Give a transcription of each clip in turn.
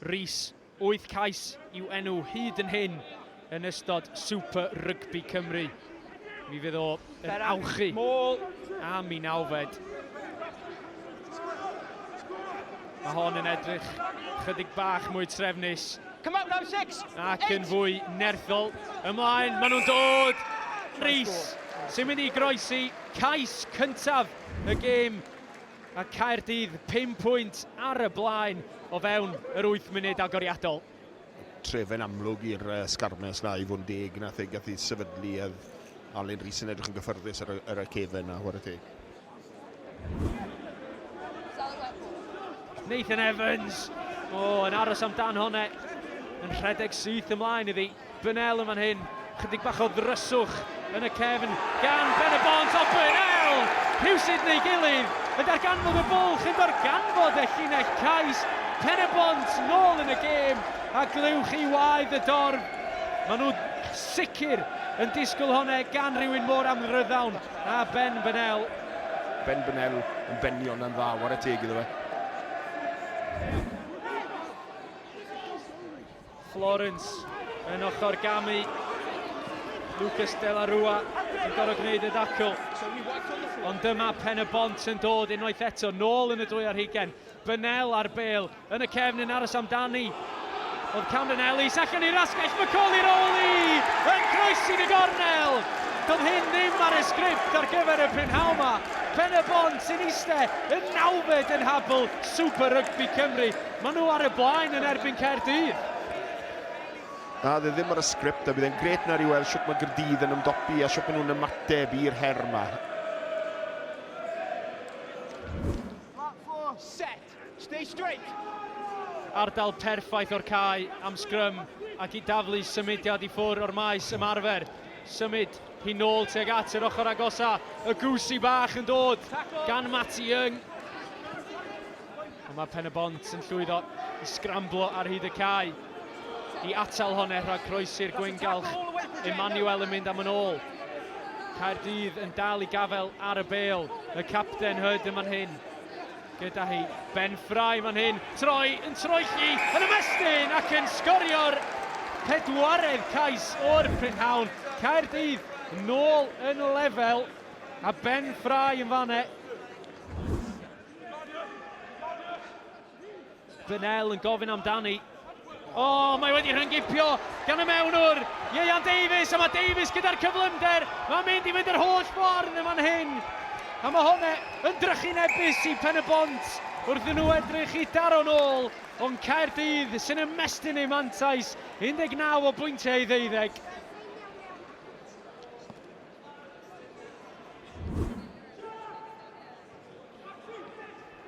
Rees, 8 cais i'w enw hyd yn hyn yn ystod Super Rygbi Cymru. Mi fydd o yn awchu am ei nawfed. Mae hon yn edrych chydig bach mwy trefnus. Come out now, six, Ac yn fwy nerthol. Ymlaen, maen nhw'n dod! Rees sy'n mynd i groesi cais cyntaf y gêm a Caerdydd 5 pwynt ar y blaen o fewn yr 8 munud agoriadol. Trefen amlwg i'r uh, sgarmes na i fod yn deg nath ei gath ei sefydlu a Alun Rees yn edrych yn gyffyrddus ar y, ar y cefen na, chwarae teg. Nathan Evans, o, oh, yn aros amdan honne, yn rhedeg syth ymlaen iddi. Burnell yn fan hyn, chydig bach o ddryswch yn y cefn gan Ben y Bont, ond Burnell, rhywsut neu gilydd, yn darganfod y bwlch, yn darganfod y llinell cais, Pen y Bont nôl yn y gêm, a glywch chi waedd y dorf. Maen nhw sicr yn disgwyl honne gan rywun mor amryddawn a Ben Burnell. Ben Burnell yn benio hwnna'n dda, ware teg iddo fe. Florence yn ochr gamu. Lucas De La Rua yn gorfod gwneud y dacl. Ond dyma Pen y Bont yn dod unwaith eto, nôl yn y 22. Burnell ar bel, yn y cefn yn aros amdani. Oedd Cameron Ellis allan i'r asgell, Macaulay Rowley yn croesi'n y gornel. Doedd hyn ddim ar y sgript ar gyfer y prynhawn 'ma. Pen y Bont sy'n iste yn nawfed yn nhabl Super Rugby Cymru. Maen nhw ar y blaen yn erbyn Caerdydd. Na, dde ddim ar y sgript, a bydd e'n gret nawr i weld shwt mae Gaerdydd yn ymdopi a shwt maen nhw'n ymateb i'r her yma. Mark 4, set, stay straight. Ardal perffaith o'r cae am sgrym ac i daflu symudiad i ffwrdd o'r maes ymarfer. Symud hi nôl tuag at yr ochr agosa. Y gwsi bach yn dod gan Matty Young. Ond mae Pen-y-bont yn llwyddo i sgramblo ar hyd y cae i atal honne rhag croesi'r gwyngalch. Emmanuel yn mynd am yn ôl. Caerdydd yn dal i gafael ar y bêl. Y capten Hud yn fan hyn. Gyda hi Ben Fry fan hyn. Troi yn troelli yn ymestyn ac yn sgorio'r pedwaredd cais o'r prynhawn. Caerdydd nôl yn lefel a Ben Fry yn fanne. Burnell yn gofyn amdani. O, oh, mae wedi rhyngipio gan y mewnwr, Ieuan Davies, a mae Davies gyda'r cyflymder. Mae'n mynd i fynd yr holl ffordd yn fan hyn. A mae hwnna yn drychinebus i Pen y Bont wrth nhw edrych i daro nôl. Ond Caerdydd sy'n ymestyn eu mantais 19 o bwyntiau i ddeuddeg.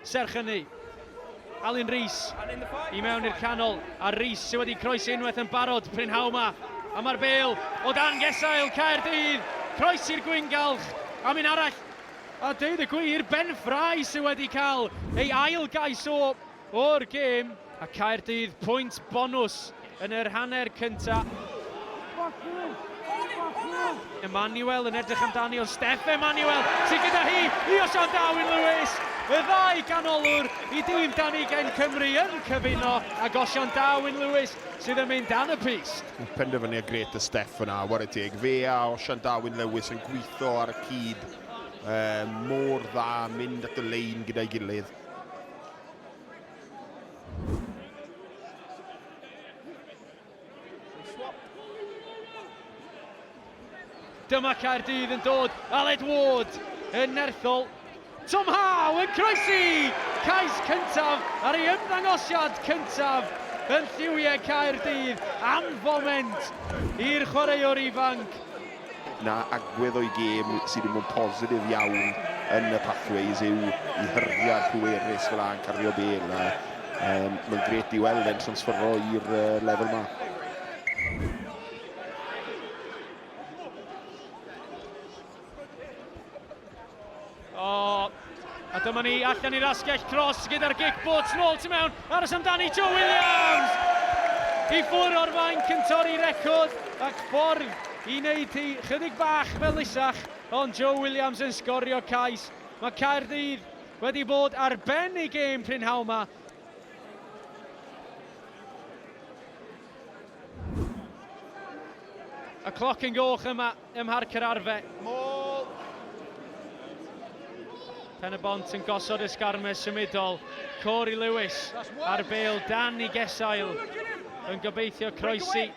Serch hynny, Alun Rees i mewn i'r canol, a Rees sydd wedi croesi unwaith yn barod prynhawn 'ma. A mae'r bêl o dan gesail Caerdydd, croesi'r gwyngalch, am un arall. A deud y gwir, Ben Fry sydd wedi cael ei ail gais o o'r gêm. A Caerdydd pwynt bonws yn yr hanner cynta. Emmanuel yn edrych amdani, ond Steff Emmanuel sydd gyda hi i Osian Darwin Lewis. Y ddau ganolwr i dîm dan ugain Cymru yn cyfuno ag Osian Darwin Lewis sydd yn mynd dan y pyst. Penderfyniad grêt y Steff yna, ware teg. Fe a Osian Darwin Lewis yn gweithio ar y cyd um, mor dda, mynd at y lein gyda'i gilydd. Dyma Caerdydd yn dod, Aled Ward yn nerthol. Tom Howe yn croesi! Cais cyntaf ar ei ymddangosiad cyntaf yn lliwiau Caerdydd am foment i'r chwaraewr ifanc. 'Na agwedd o'i gêm sydd wedi bod yn positif iawn yn y pathways yw i hyrddiad pwerus fel 'a yn cario bêl a um, mae'n grêt i weld e'n transferro i'r uh, lefel 'ma. O, a dyma ni allan i'r asgell cross gyda'r gic bwt nôl tu mewn, aros amdani Joe Williams! I ffwr o'r fainc yn torri record ac ffordd i wneud hi chydig bach felysach, ond Joe Williams yn sgorio cais. Mae Caerdydd wedi bod ar ben ei gêm prynhawn 'ma. Y cloc yn goch yma ym Mharc yr Arfe. Maul. Pen y Bont yn gosod y sgarmes symudol. Corey Lewis ar bêl dan i gesail yn gobeithio croesi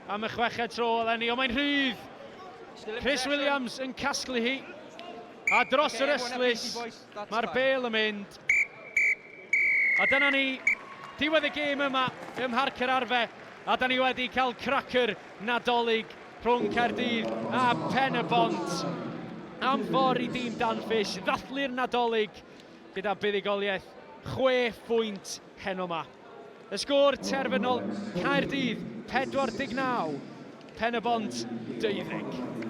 am y chweched tro eleni, ond mae'n rhydd. Chris Williams yn casglu hi. A dros yr ystlys, mae'r bêl yn mynd. A dyna ni, diwedd y gêm yma ym Mharc yr Arfe. A da ni wedi cael cracer Nadolig rhwng Caerdydd a Pen y Bont. Am ffordd i dîm Dan Fish ddathlu'r Nadolig gyda buddugoliaeth 6 phwynt heno 'ma. Y sgôr terfynol, Caerdydd 49, Pen y Bont 12.